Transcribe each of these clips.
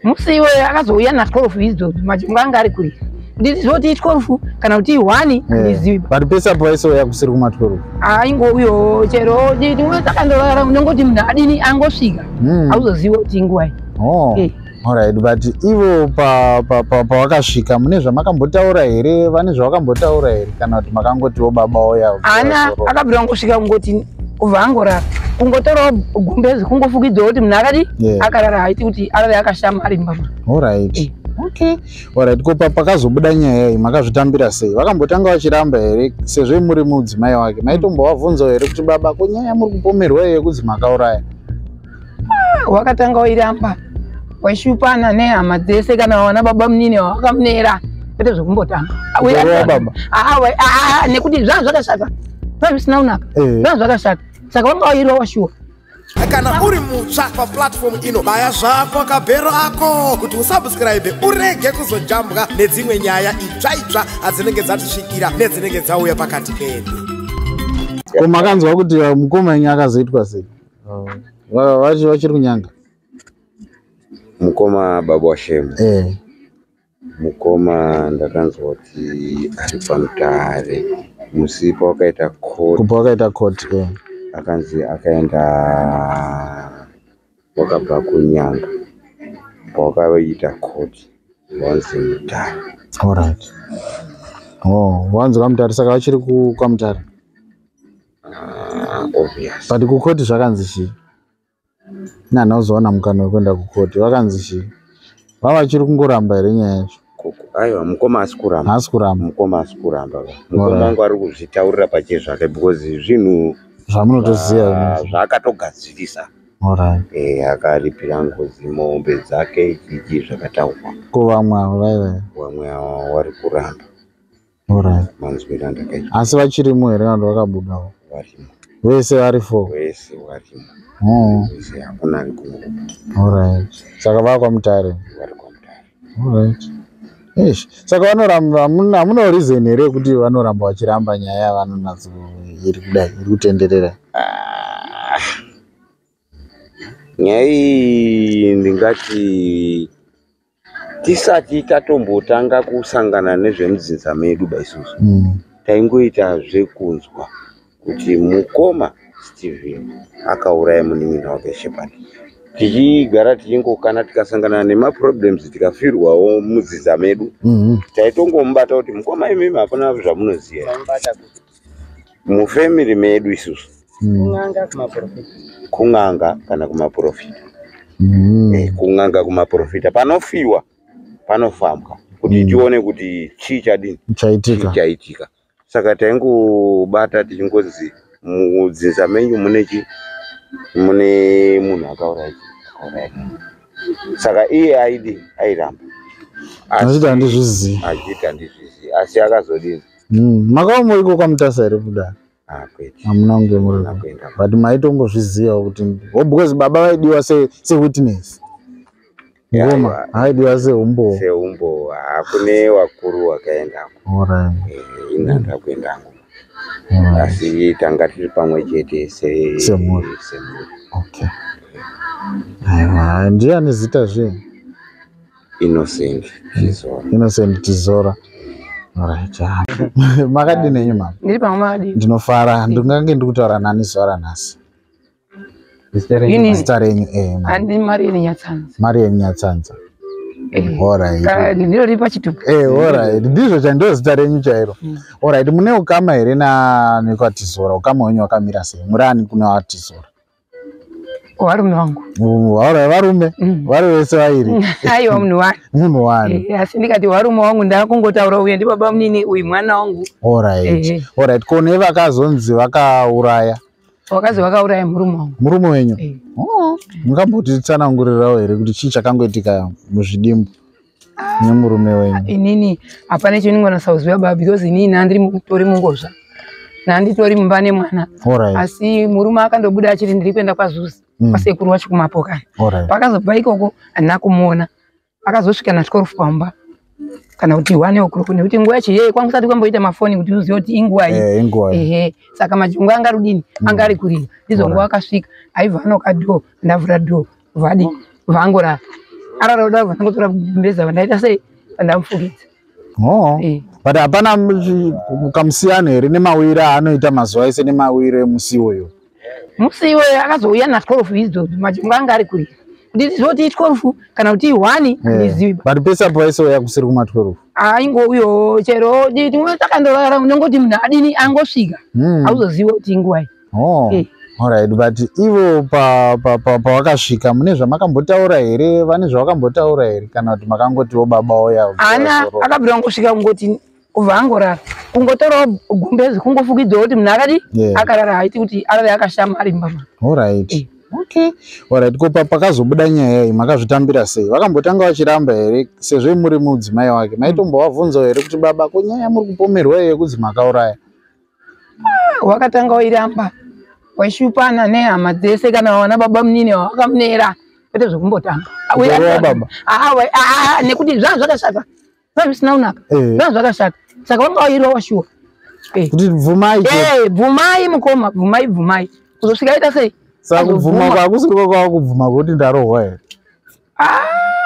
Musi iwoyo akazouya na 12 idzodzo, majungu anga ari kurira. Ndiziva kuti i12 kana kuti i1, handizivi. But pese apo vaisouya kusiri kuma12? Aingouyo chero takandorara, unongoti munhu adini, angosvika, hauzoziva kuti inguwai. Oh. Alright, but ivo pavakasvika mune zvamakambotaura here? Vane zvavakambotaura here, kana kuti makangotiwo baba oya? Ana akabvira kungosvika, kungoti kubva angorara, kungotorawo gumbezi kungofukidzawo kuti munhu akadi akarara, haiti kuti arare akashama ari mumba. Alright. Okay, alright. Ko pakazobuda nyaya iyi makazvitambira sei? Vakambotanga vachiramba here, sezvo muri mudzimai wake? Maitombovabvunzawo here kuti, "Baba, ko nyaya muri kupomerwa iyi yekuzi makauraya?" Wakatanga wairamba, waishupana nehama dzese, kana wana baba munini wakamunera, kwete zvekumbotamba. Kurova baba? Ah, ah, nekuti zvanga zvakashata, zvanga zvisina kunaka. Zvanga zvakashata, saka vanga wairova shuwa. Kana uri mutsva paplatform ino, baya zvako kabhero ako kuti usubscribe, urege kuzojambwa nedzimwe nyaya itsva itsva adzinenge dzatisvikira nedzinenge dzauya pakati pedu. Ko makanzwa kuti mukoma wenyu akazoitwa sei? Vachiri kunyanga? Mukoma baba washemu? Eh. Mukoma ndakanzwa kuti ari pamutare musi pawakaita court. Kupa wakaita court, eh. Akanzi akaenda, wakabva kunyanga pawakaita court, wanzi mutare. Alright. Oh, wanzi kwamutare, saka vachiri kwamutare? Ah, obvious. But kukoti zvakanzi chii? Nana uzoona mukana wekuenda kukoti, vakanzi chii? Vava vachiri kungoramba here nyaya yacho? Aiwa, mukoma asi kuramba. Haasi kuramba? Mukoma asi kuramba ba. Mukoma wangu ari kuzvitaurira pachezvake because zvinhu zvamunotoziva. Zvaakatogadzirisa. Akaripira ngozi, mombe dzake, chichi zvakataurwa. Ko vamwe avo vaiva? Vamwe ava vari kuramba. Manzwiro andakaita. Asi vachirimo here kana kuti vakabudawo? Varimo. Vese vari four? Vese varimo. Oh. Vese, hakuna ari kuno. Alright, saka vava kwamutare? Vari kwamutare. Alright. Eish, saka vanoramba, hamuna reason here yekuti vanoramba vachiramba nyaya yavanonatso iri kudai, iri kutenderera? Ah. Nyaya iyi ndingati tisati tatombotanga kusangana nezvemudzinza medu baisusu, taingoita zvekunzwa kuti mukoma Steven akauraya munin'ina wake Shepard. Tichigara tichingokana, tikasangana nemaproblems, tikafirwawo mudzinza medu, taitongomubata kuti, "Mukoma, imimi hakuna zvamunoziva mufamily medu isusu." Kun'anga kana kumaprofita. Kun'anga, kumaprofita, panofiwa panofambwa kuti tione kuti chii chadini, chaitika. Chii chaitika. Saka taingobata tichingonzi mudzinza menyu mune chi mune munhu akauraya chi akauraya munhu. Saka iye aidi airamba. Achiti handizvizii. Achiti handizvizii, asi akazodini? Makava muriko kwamutasa here kudai? Ah, kwete. Hamuna kunge muriko? Hamuna kuenda. But maitongozvizivawo kuti, oh, because baba vaidiwa sewitness, ngoma aidiwa seumbowo. Seumbowo, hakune wakuru wakaendako. Inhanda kuendango, asi tanga tiri pamwe chete Semhuri. Semhuri. Okay, aiwa, ndiani zita zve? Innocent Chizora. Innocent Tizora. Alright. Ah. Makadini henyu, mama? Ndiri pamwe, makadini? Ndinofara. Ndingange ndiri kutaura nani zuva ranhasi? Inini? Zita renyu, mama. Handi Marieni Nyatsanza. Marieni Nyatsanza. Alright. Ndinori pachitupa. Alright, ndizvo chandiro zita renyu chairo. Alright, mune ukama here na nekwatizora? Ukama hwenyu hwakamira sei? Muri ani kune watizora? Varume vangu. Alright, varume vari vese vairi? Aiwa, munhu wani. Munhu wani. Asi ndikati varume wangu, ndakungotaura uyu ndi baba munini, uyu mwana wangu. Alright, ko nevakazonzi vakauraya? Wakazi vakauraya murume wangu. Murume wenyu? Eh. Oh, mungambotitsanangurirawo here kuti chii chakangoitika muzvidimbu nemurume wenyu? Inini hapana chinongonasa kuziva baba, because inini nandiri mutori mungozva, nanditori mumba nemwana. Asi murume akandobuda achiti ndiri kuenda kwazuzi, kwasekuru wacho kumapokana. Pakazobva ikoko handina kumuona. Akazosvika na12 pamba kana kuti 1 o'clock, nekuti nguva yacho yeye kwangu kusati kwamboita mafoni kuti uzive kuti inguva iyi. Eh, inguva iyi. Ehe, saka majungu anga rudini, anga ari kurira. Ndizvo nguva akasvika, aibva anoka door, ndavhura door, vadi vangorara. Arara kudaro vandangotora gumbeza ndaita sei vandamufukidza. Oh. But hapana kamusiyano here nemawiro aanoita mazuva ese nemawiro emusi iwoyo? Musi iwoyo akazouya na 12 idzodzo majongwe anga ari kurira. Kuti tizoti 12 kana kuti 1 handizivi. But pese apo vaisouya kusiri kuma 12. Aingouyo chero takandorara unongoti munhu adini angosvika. Hauzozivi kuti inguwai. Oh. Alright, but ivo pavakasvika mune zvamakambotaura here? Vane zvavakambotaura here kana kuti makangotiwo baba oya? Ana akabvira kungosvika kungoti kubva angorara. Kungotorawo gumbezi kungofukidzawo kuti munhu akadi akarara haiti kuti arare akashama ari mumba. Alright. Okay. Alright, ko pakazobuda nyaya iyi makazvitambira sei? Vakambotanga vachiramba here sezvo muri mudzimai wake? Maitombovabvunzawo here kuti baba ko nyaya muri kupomerwa yekuti makauraya? Wakatanga wairamba. Waishupana nehama dzese kana wana baba munini wakamunera kwete zvekumbotamba. Nekuti zvanga zvakashata. Zvanga zvisina kunaka. Zvanga zvakashata. Saka vanga wairwa shuwa. Kuti bvumai. Bvumai mukoma, bvumai bvumai. Kuzosvika ita sei? Saka kubvuma kwakusiri kwakubvuma kuti ndarohwa here?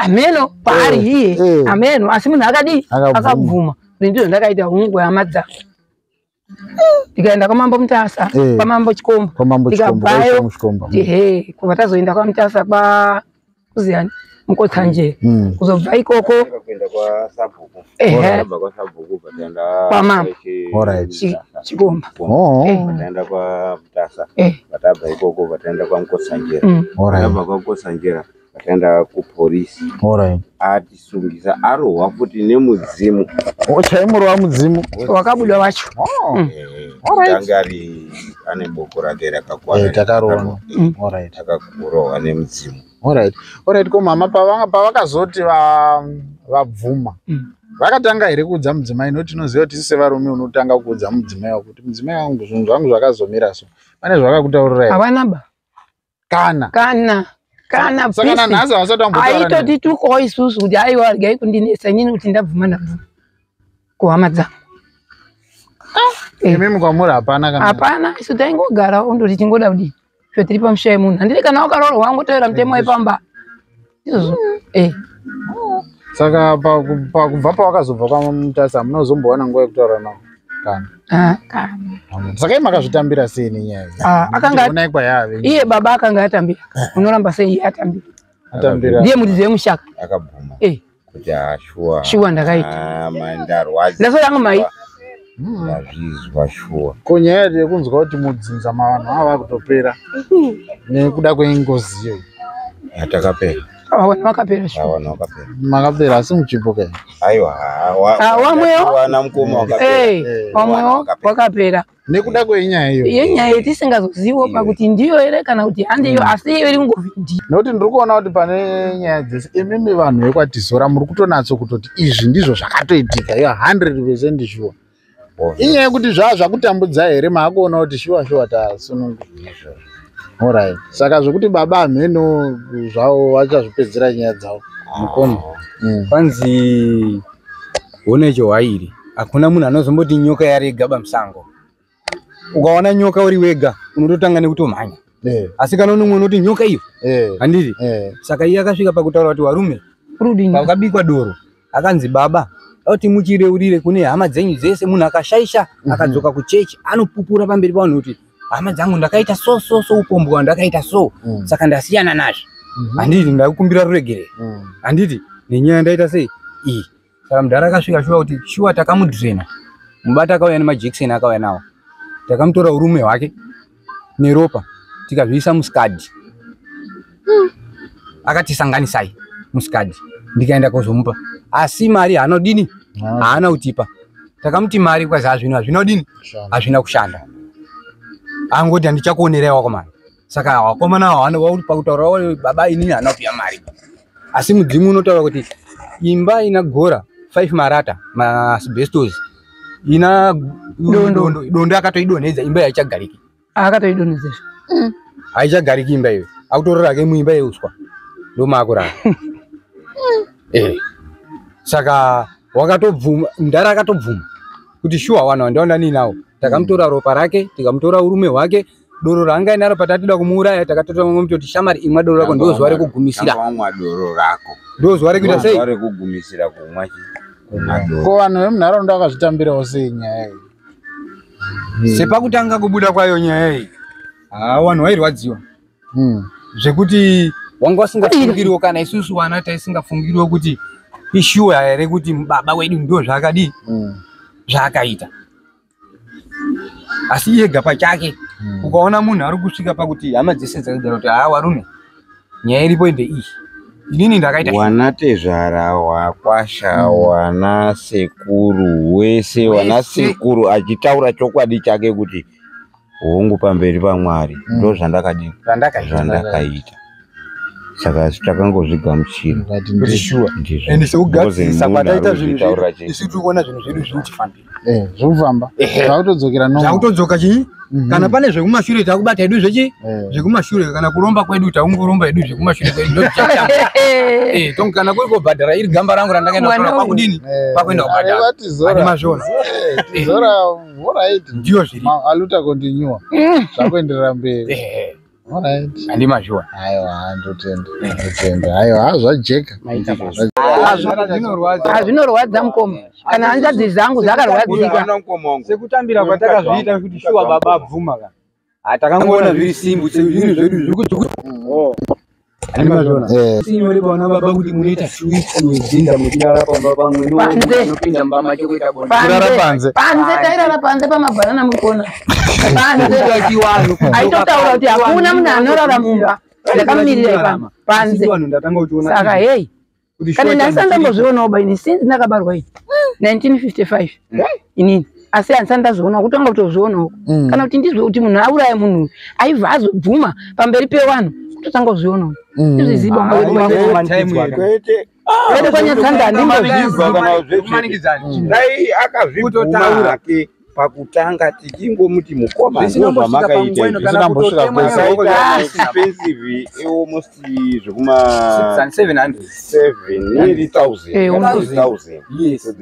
Ameno paari iye. Ameno asi munhu akadii? Akabvuma. Ndizvo ndakaita hungu hama dzangu. Tikaenda kwaMambo Mutasa, kwaMambo Chikomba. Tikabvayo kubva tazoenda kwaMutasa kwa kuziyani Mukotsanjere. Kuzobva ikoko kuenda kwa Sabhuku. Kwa Sabhuku pataenda kwaMambo Chikomba. Pataenda kwa Mutasa. Patabva ikoko pataenda kwa Mukotsanjera. Patabva kwa Mukotsanjera pataenda kupolisi. Atisungisa arohwa futi nemudzimu. Chaimurova mudzimu. Wakabuda wacho. Anga ari ane boko rake rakakwana. Takarohwa. Takarohwa nemudzimu. Alright. Alright, ko mama pavakazoti vabvuma. Vakatanga here kuudza mudzimai? Noti tinoziva kuti sevarume unotanga kuudza mudzimai wako kuti mudzimai wangu zvinhu zvangu zvakazomira so. Pane zvavakakutaurirai? Havana ba. Kana. Kana. Kana saka nanhasi havasati vambotaura. Aitoti tukowo isusu kuti aiwa regai kundinetsa inini kuti ndabvuma ndabvuma kuhama dzangu. Imimi kwamuri hapana kana? Hapana, isu taingogara ondoti tingoda kudii zvo tiri pamusha yemunhu. Handiti kana wakaroorwa wangoteera mutemo wepamba. Izvozvo. Saka pakubva pawakazobva kwaMutasa munozombowana nguva yekutaura navo? Kana. Saka iye makazvitambira sei nenyaya iyi? Akanga iye baba akanga atambira. Unoramba sei iye atambira? Atambira. Ndiye muridzi wemushaka. Akabvuma. Kuti shuwa. Shuwa ndakaita. Ndarwadza. Ndaso yangu mai. Ndazvizwa shuwa. Ko nyaya yekunzwa kuti mudzinza mavanhu ava kutopera nekuda kwengozi iyoyi. Takapera. Vanhu vakapera shuwa. Vanhu vakapera. Makapera asi muchipo kai? Aiwa. Wamwewo wana mukoma wakapera. Wamwewo wakapera. Nekuda kwenyaya iyo. Yenyaya yetisingazozivo pakuti ndiyo here kana kuti handiyo asi iyo iri kungovi ndiyo. Nekuti ndiri kuona kuti pane nyaya dzese imimi vanhu vekwaTizora muri kutonatso kutoti izvi ndizvo zvakatoitika iyo 100% shuwa. Inyaya yekuti zvakutambudza here maakuona kuti shuwa shuwa tasununguka. Alright. Saka zvekuti baba amheno zvavo vachazvipedzera nyaya dzavo. Mukoma. Kwanzi honecho hwairi. Hakuna munhu anozomboti nyoka yarega bamusango. Ukaona nyoka uri wega unototanga nekutomhanya. Asi kana unomwe unoti nyoka iyo. Handiti? Saka iye akasvika pakutaura kuti warume pakabikwa doro akanzi baba oti muchireurire kune hama dzenyu dzese munhu akashaisha akadzoka kuchechi anopupura pamberi pavanhu kuti hama dzangu ndakaita so so so upombwa ndakaita so saka ndasiyana nazvo. Handiti ndakukumbira ruregerero. Handiti nenyaya ndaita sei iyi. Saka mudhara akasvika shuwa kuti shuwa takamudrena. Mubata akauya nemajekiseni akauya nawo. Takamutora urume hwake neropa tikazviisa muskadhi. Akatisanganisai muskadhi ndikaenda kuzomupa. Asi mari haana dini? Haana kutipa. Takamuti mari kwazi hazvina hazvina dini? Hazvina kushanda. Angoti handichakuonerai wakomana. Saka wakomana hawana wauri pakutaura baba inini haana kupiwa mari. Asi mudzimu unotaura kuti imba ina gora 5 marata maasbestos ina dondo dondo akatoidonhedza imba haichagariki. Akatoidonhedza. Haichagariki imba iyo. Akutorora ke muimba yeuswa. Ndomaakurara. Saka wakatobvuma mudhara akatobvuma kuti shuwa vanhu vandaona ninawo. Takamutora ropa rake, tikamutora urume hwake Doro ranga inaro patatida kumuuraya takatotora mumwe mutoti shamari imwa doro rako ndo zuva rekugumisira. Wamwa doro rako. Ndo zuva rekuita sei? Zuva rekugumisira kumwa kumwa doro. Ko vanhu vemunharaunda vakazvitambirawo sei nyaya iyi? Sepakutanga kubuda kwayo nyaya iyi. Vanhu vairwadziwa. Zvekuti wanga usingafungiriwo kana isusu vana taisingafungiriwo kuti ishuwa here kuti baba wedu ndo zvaakadii zvaakaita. Asi yega pachake ukaona munhu ari kusvika pakuti hama dzese dzakagara kuti haa warume nyaya iripo ende iyi inini ndakaita wana tezvara wakwasha wana sekuru wese wana sekuru achitaura chokwadi chake kuti hongu pamberi paMwari ndo zvandakadii zvandakaita. Saka takangozvigamuchira kuti sure ende sekugadzirisa kwataita zvinhu zvedu isu tiri kuona zvinhu zvedu zviri kuchifambira zvekufamba zvakutodzokera normal zvakutodzoka chii kana pane zvekumashure takubata hedu zvechi zvekumashure kana kuromba kwedu takungoromba hedu zvekumashure kwedu ndo kana kuri kobhadhara iri gamba rangu randakaenda kutora kwakudini kwakuenda kubhadhara tizora mazvona tizora alright ndiyo zviri aluta continue zvakuenderera mberi alright andimazviwa aiwa ndotenda aiwa zvajeka azvinorwadza mukoma kana hanzvadzi dzangu dzakarwadzika sekutambira kwatakazviita kuti shuwa baba abvuma ka hatakangoona zviri simbu zvinhu zvedu zviri kudzuka andimazviona sinyore paona baba kuti munoita shuwitsi wedzinza muchirara pamba pamwe nopinda mumba macho kuita bonde kurara panze panze tairara panze pamabhanana muri kuona panze aitotaura kuti hakuna munhu anorara mumba ndakamumirira ipapo panze saka hei kana ndasati ndambozvionawo ba ini since ndakabarwa ini 1955 inini asi handisati ndazvionawo kutanga kutozvionawo kana kuti ndizwe kuti munhu auraya munhu aibva azobvuma pamberi pevanhu kutotanga kuzvionawo izviziba kwete kwanyatsanda handimbozvizi dai akazvibvuma hake pakutanga tichingomuti mukoma ndozvamakaita expensive almost zvekuma 700,000 yes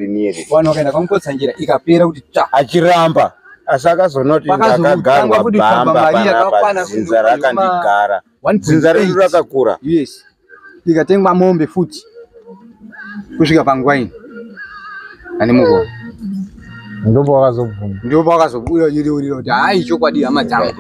vanhu vakaenda kwamukotsanjera ikapera kuti tsva achiramba asi akazonoti ndakagarwa bhamba panapa dzinza rakandigara dzinza redu rakakura yes ikatengwa mombe futi kusvika panguva ino andimukona ndipo wakazobvuma ndipo wakazobuda iriurira kuti hai chokwadi hama dzangu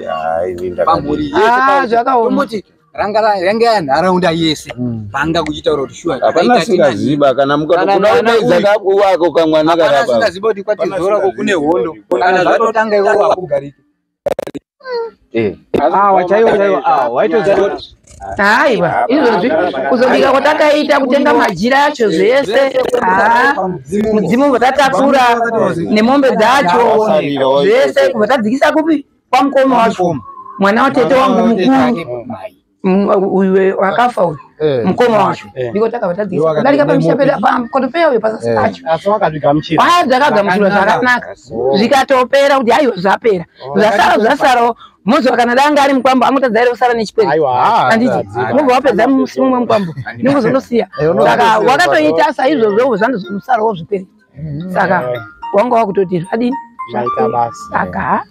pamhuri yese zvakaoma ranga yanharaunda yese panga kuchitaura kuti shuwa hapana singaziba kana mukatokudaidza wako kamwana karaba singaziba kuti kwatizorako kune hondo kana zvatotanga iwo hakugariki awa chaiwo chaiwo awa waitoziva kuti aiwa izvozvi kuzobika kwatakaita kutenga majira acho zvese mudzimu bva tatakura nemombe dzacho zvese kubva tadzikisa kupi kwamukoma wacho mwana watete wangu mukuru uyu wakafa uyu mukoma wacho ndiko takabva tadzikisa kudarika pamisha pedu pakotopeya uyo pasasi pacho zvakagamuchirwa zvakanaka zvikatopera kuti aiwa zvapera zvasara zvasarawo mozwa kana danga ari mukwambo amutadza ere kusara nechikwereti anditi mobva wapedza musi mumwe mukwambo ningozondosiya saka wakatoita saizvozvo zvandozosarawo zvikwereti saka wanga wakutoti zvadini saka.